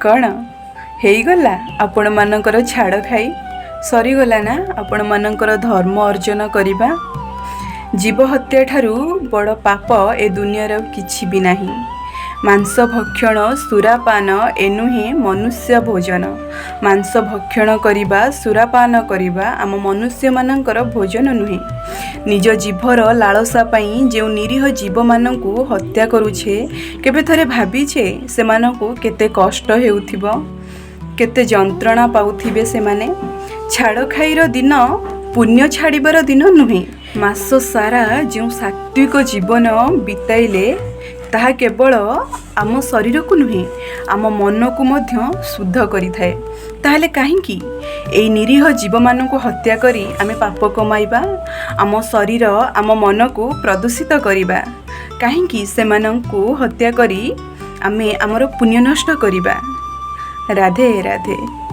କ'ଣ ହେଇଗଲା ଆପଣମାନଙ୍କର ଛାଡ଼ ଖାଇ? ସରିଗଲା ନା ଆପଣମାନଙ୍କର ଧର୍ମ ଅର୍ଜନ କରିବା? ଜୀବ ହତ୍ୟା ଠାରୁ ବଡ଼ ପାପ ଏ ଦୁନିଆର କିଛି ବି ନାହିଁ। ମାଂସ ଭକ୍ଷଣ ସୁରାପାନ ଏ ନୁହେଁ ମନୁଷ୍ୟ ଭୋଜନ। ମାଂସ ଭକ୍ଷଣ କରିବା, ସୁରାପାନ କରିବା ଆମ ମନୁଷ୍ୟମାନଙ୍କର ଭୋଜନ ନୁହେଁ। ନିଜ ଜିଭର ଲାଳସା ପାଇଁ ଯେଉଁ ନିରୀହ ଜୀବମାନଙ୍କୁ ହତ୍ୟା କରୁଛେ, କେବେ ଥରେ ଭାବିଛେ ସେମାନଙ୍କୁ କେତେ କଷ୍ଟ ହେଉଥିବ, କେତେ ଯନ୍ତ୍ରଣା ପାଉଥିବେ ସେମାନେ? ଛାଡ଼ଖାଇର ଦିନ ପୁଣ୍ୟ ଛାଡ଼ିବାର ଦିନ ନୁହେଁ। ମାସ ସାରା ଯେଉଁ ସାତ୍ତ୍ୱିକ ଜୀବନ ବିତାଇଲେ, ତାହା କେବଳ ଆମ ଶରୀରକୁ ନୁହେଁ, ଆମ ମନକୁ ମଧ୍ୟ ଶୁଦ୍ଧ କରିଥାଏ। ତାହେଲେ କାହିଁକି ଏଇ ନିରୀହ ଜୀବମାନଙ୍କୁ ହତ୍ୟା କରି ଆମେ ପାପ କମାଇବା, ଆମ ଶରୀର ଆମ ମନକୁ ପ୍ରଦୂଷିତ କରିବା? କାହିଁକି ସେମାନଙ୍କୁ ହତ୍ୟା କରି ଆମେ ଆମର ପୁଣ୍ୟ ନଷ୍ଟ କରିବା? ରାଧେ ରାଧେ।